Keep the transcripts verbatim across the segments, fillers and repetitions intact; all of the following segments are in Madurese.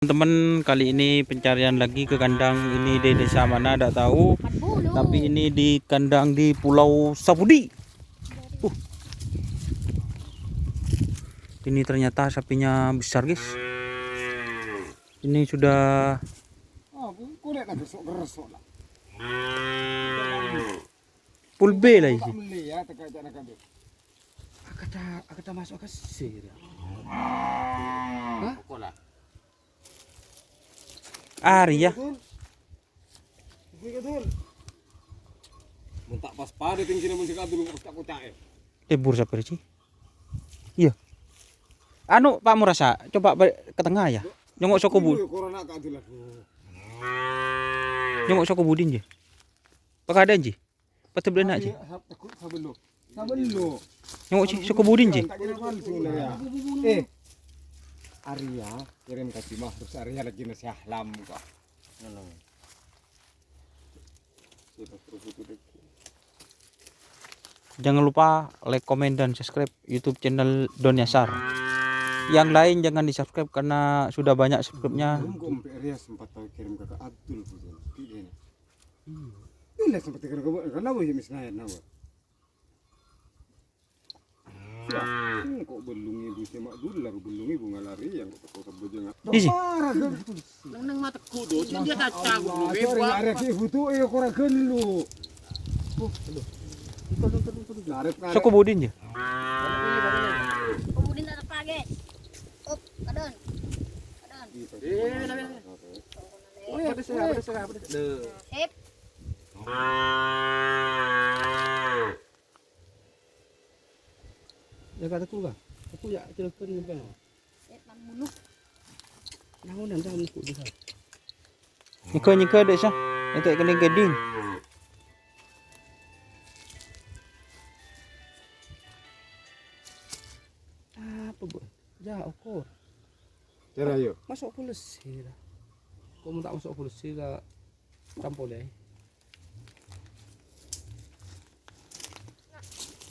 Teman-teman, kali ini pencarian lagi ke kandang ini di desa mana, ndak tahu. Tapi ini di kandang di Pulau Sapudi. Uh. Ini ternyata sapinya besar, guys. Ini sudah Oh, kulitnya gesok-gesok lah. Full B lah isi. Meli ya, tegak jana kabeh. Akata, akata masuk ke sini. Hah? Pokola. Ari ya. Betul. Betul, betul. Mun tak pas pada tinggi mun sing kadul kok kocak-kocak ya. Libur sapir sih. Iya. Anu, Pak Murasa, coba ba-, ke tengah ya. Nyongok soko bu-, Dulu ya, corona keadilan. Nyongok soko budin je. Pekadaan je. Patep dena je. Tapi, ha-, aku saben lo. Saben lo. Nyongok sih, soko budin je. Tak kira palsu lah ya. Eh, Arya kirim ka Cimah, terus Arya lagi nasi ahlam kok. Ngono. Jangan lupa like, komen, dan subscribe YouTube channel Don Yasar. Yang lain jangan di-subscribe karena sudah banyak subscribe-nya. Nunggu sampai Ria sempat tahu kirim ke Abdul, Bu. Tidak ini. Ini sempat kirim ke, kenapa ya, Miss Naya, kenapa? Wah, kok bellung ibu sih, Mak Dular, bellung ibu ngalari yang kok teko kebo jangan. Isi. Parah, kan? Neng, neng mateku, Do. Sing dia kacang, Allah, sorry, bebas. Arek ibu tuh, eh, kurang gelu. Oh, aduh. Itu, itu, itu, itu. Arek, arek. Soko budin ya? Soko budin tak tepak, guys. Up, kadon. Kadon. Iya, Eh, tapi, tapi. Oh, iya, pedes ya, pedes ya, pedes. Loh. Sip. Ya, kata ku, Kak. Aku ya, celokon, bukan? Eh, nang mulu. Nang unan, nang mulu, bukan? Nyengko, nyengko, Dek, sa. Ente kening keding. Apa, Bu? Ya, ukur. Cara, ayo. Masuk polisi, lah. Kok mau tak masuk polisi, lah? Campur, ya.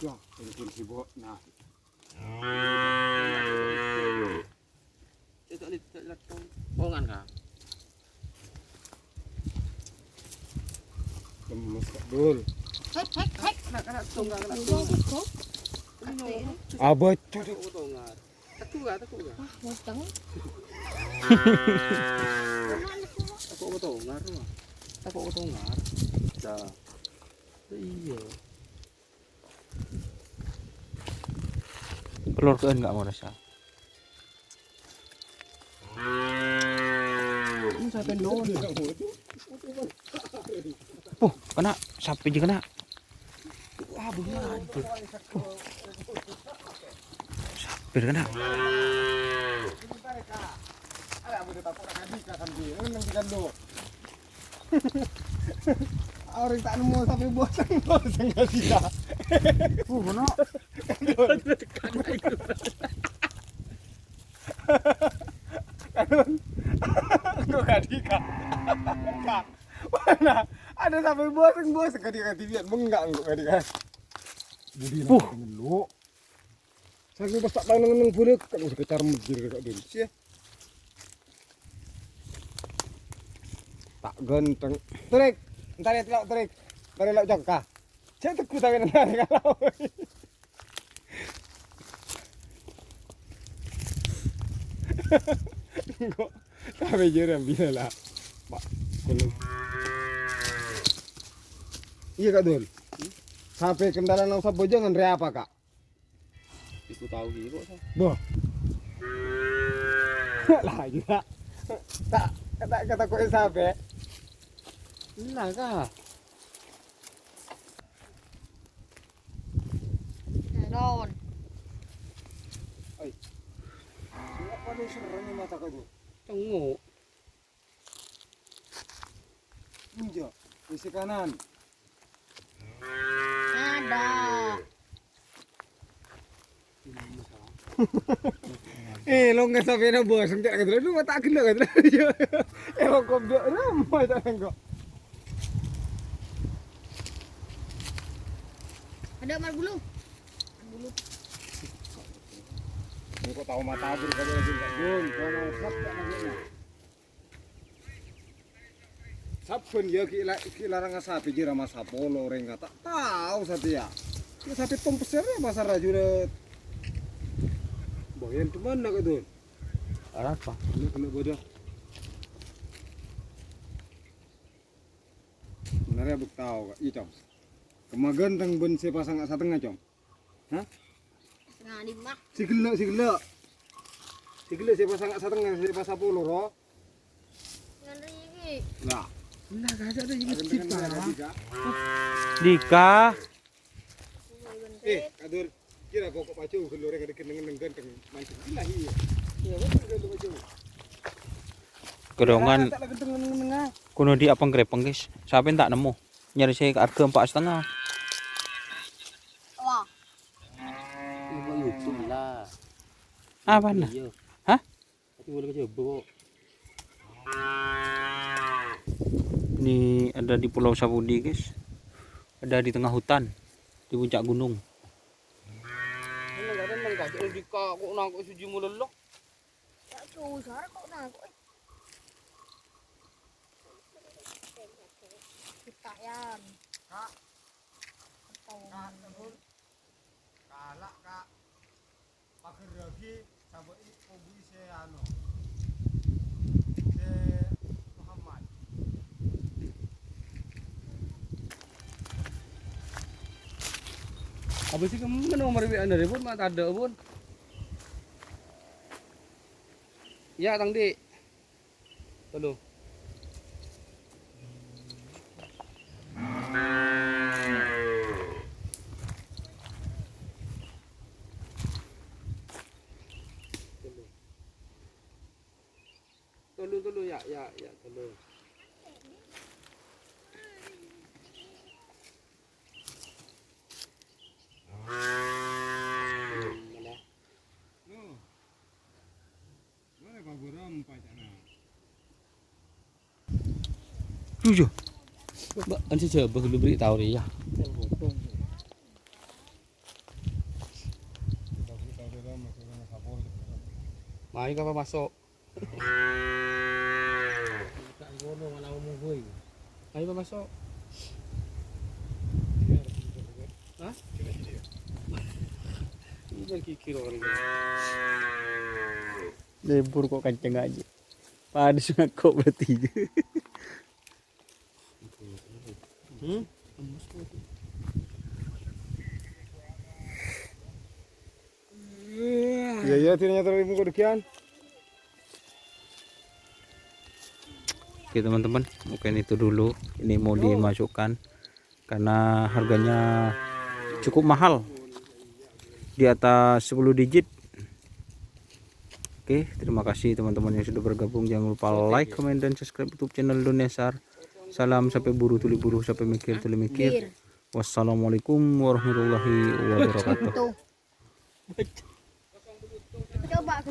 Wah, ini kunci bot. Nah. Itu, itu, itu, itu. Ongan, Kang. Lemes, Kak Dul. Hek, hek, hek. Nak, nak, tunggal, nak, tunggal. Ini nyamuk. Abot. Tunggal. Teku gak, teku gak? Wah, motong. Teku ketongar, wah. Teku ketongar. Dah. Iya. Pelor ke enggak mau rasa. Ini sampai nol. Puh, kena sapi aja kena. Wah, bener itu. Puh. Sapir kena. Orang tak nemu sampai bosan, bosan gak bisa. Uh, mana? Kanun. Enggak, Kak Dika. Kak. Mana? Ada sampai bosan, bosan, Kak Dika, Kak Dika. Enggak, enggak, Kak Dika. Budi Puh. Nangkep dulu. Saking pas tak tau neng-neng bulek, kan udah kecar mejir, Kak Dul. Sih. Tak ganteng. Turik. Entar ya, Turik, Turik. Entar ya, Lok, Cok, Kak. Saya teguh tapi nanti kalau. Kok sampai jurang bila lah. Pak, kuning. Iya, Kak Dul. Sampai kendaraan nang Sabojangan re apa, Kak? Iku tahu gitu kok, Sa. Boh. Lah, iya. Tak, tak, kata kok sampai. Lah, Kak. Don. Ai. Apa nih serannya mata kau? Tengok. Enjo, sisi kanan. Ada. Eh, lo nggak sampai na bos, enggak gitu. Lu mata gelo gitu. Eh, lo kok enggak ramai tak enggak. Ada marbulu. Marbulu. Engko' tao matabur ka bâ'na, Jun. Jun, kono sep ta' nangèna. Sabbhân, ya, ghi' la-, ghi' larangnga sapè jârèya masa polo orèng ta' tao satèya. Ya, sapè tompes jârèya pasar, Juret. Boyan, dimma, Kak Dun? Arapa? Kena, kena bodoh. Bener ya, buk tao, Kak. Iya, Cong. Kemma ghânteng bân sè pas sanga' satengnga, Cong. Hah? Setengah lima. Sè ghellâ', sè ghellâ'. Sè ghellâ' sè pas sanga' satengnga, sè pas sapolo, ro. Ngan riki. Lah. Nah, kagak ada yang Ada ngecip, dengan Pak. Ada tiga. Dika. Eh, Kak Dun, kira kok pajhâ ghellâ' orèng ada ghânteng-ghânteng mancing. Gila, iya. Iya, betul, ghellâ' pajhâ. Kerongan. Tak ada ghânteng-ghânteng, ah. Kono di apa ngrepeng, guys? Sapè ta' nemmo. Nyarè sè arghâ empa' setengah. Wah. Ini buat YouTube lah. Apa nah? Iya. Hah? Tapi boleh ke Jawa kok. Ini ada di Pulau Sapudi, guys. Ada di tengah hutan, di puncak gunung. Ini nggak ada, nggak ada. Dika, kok nangkok suji mulu lo? Ya, susah kok nangkok. Kita yan. Kak. Kak, Kak. Kala', Kak. Pagerragi sabâ'i kobui sè ano. Sè Muhammad. Apa sih kamu nomor W A-na, Bun? Ma' tadâ', Bun. Ya, Tang Dik. Telu. Telu, telu, ya, ya, ya, telu. Jujur. Mbak, kan sejak Abah dulu beri tahu ya. Mari, Bapak, masuk. Ayo, Pak, masuk. Hah? Ini kan kikir orang ini. Lebur kok kenceng aja. Padahal ngako berarti. Hmm? Iya, iya, akhirnya terima kerugian. Oke, teman-teman, mungkin itu dulu. Ini mau dimasukkan karena harganya cukup mahal, di atas sepuluh digit. Oke, terima kasih teman-teman yang sudah bergabung. Jangan lupa like, comment, dan subscribe YouTube channel Dunia Sar. Salam sampai buru tuli buru, sampai mikir tuli mikir. Wassalamualaikum warahmatullahi wabarakatuh. Tuh. Coba ke